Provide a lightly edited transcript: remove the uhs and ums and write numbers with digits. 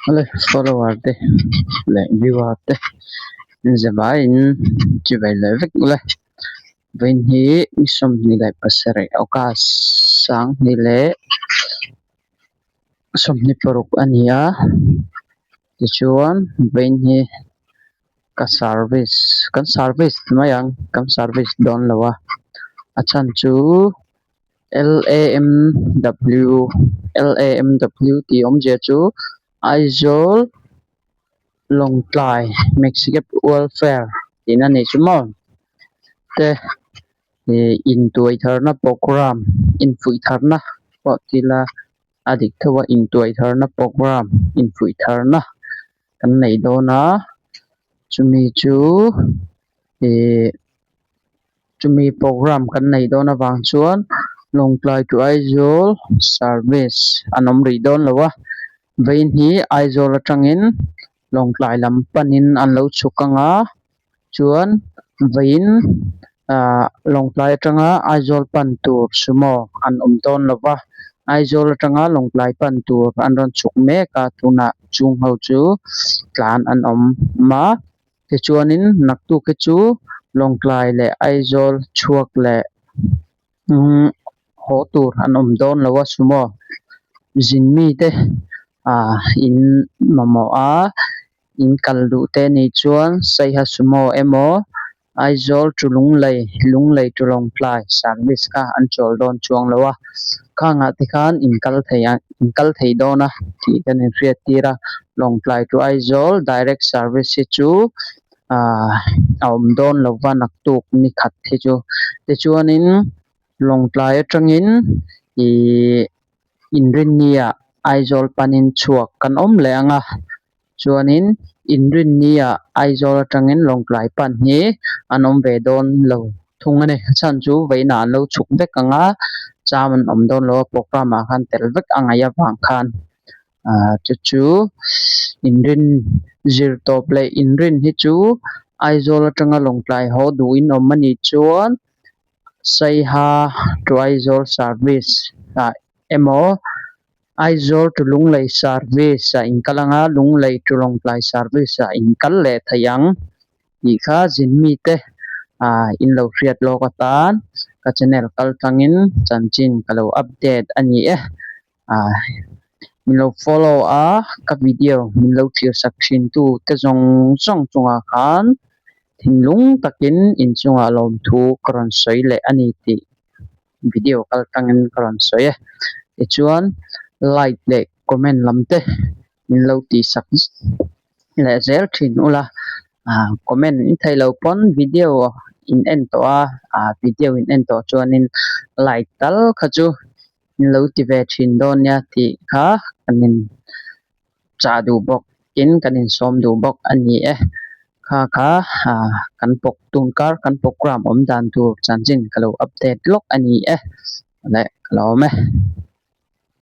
Awle follower te leh viewer te zavaiin chibai leh vek ula vawiin hi ni 27 August 2026 a ni a tichuan vawiin hi ka service kan service ti mai ang kan service dawn lo a a chhan chu. LAMW LAMW tih awmzia chu Aizawl Lawngtlai Maxicab Welfare tihna a nih chu maw te ih intuai tharna programme infuih tharna pawh ti ila a dik tho a intuai tharna programme infuih tharna kan nei dawn a chumi chu ih. Chumi programme kan nei dawn avang chuan Lawngtlai to Aizawl service an awm rih dawn lo a, vawiin hi Aizawl atangin Lawngtlai lam panin an lo chhuk ang a, chuan vawiin ah Lawngtlai atanga Aizawl pan tur sumo an awm dawn lo va, Aizawl atanga Lawngtlai pan tur an rawn chhuk mek a, tunah chung ho chu tlan an awm a. Tichuanin naktuk hi chu Lawngtlai leh Aizawl chhuak leh haw tur an awm dawn lo a sumo zin mite ah in mamawh a in kal duh te nih chuan Saiha sumo emaw Aizawl to Lunglei Lunglei to Lawngtlai service kha an chawl dawn chuang lo a khangah te khan in kal thei a in kal thei dawn a tih kan inhriat tir a. Lawngtlai to Aizawl direct service hi chu aah a awm dawn lo va naktuk ni khat hi chu tichuanin Lawngtlai atangin ihh Inrinnia Aizawl panin chhuak kan awm leh ang a chuanin Inrinnia Aizawl atangin Lawngtlai pan hi an awm ve dawn lo thung a ni a chhan chu vawiinah an lo chhuk vek ang a cham an awm dawn lo a programme ah khan tel vek a ngaih avang khan. Ah chu chu inrin zir tawp leh inrin hi chu Aizawl atanga Lawngtlai haw duhin awm a nih chuan Saiha to Aizawl service ah emaw Aizawl to Lunglei service ah inkal anga Lunglei to Lawngtlai service ah inkal leh thei ang tih kha zin mite ah in lo hriat lawk atan ka channel kal tlangin chanchin ka lo update a ni e. Ah min lo follow a ka video min lo thlir sak thin tu te zawng zawng chungah khan thinlung takin inchungah lawmthu ka rawn sawi leh a ni tih video kal tangin ka rawn sawi e tichuan like leh comment lam te min lo tih sak leh zel thin ula ah comment in theih loh pawn video in en tawh a ah video in en tawh chuanin like tal kha chu. In lo ti ve thin dawn nia tih kha kan in chah duh bawk in kan in sawm duh bawk a ni e. Kha kha ah kan pawk tun kar kan programme awm dan tur chanchin ka lo update lawk a ni e. Leh ka lo awm e.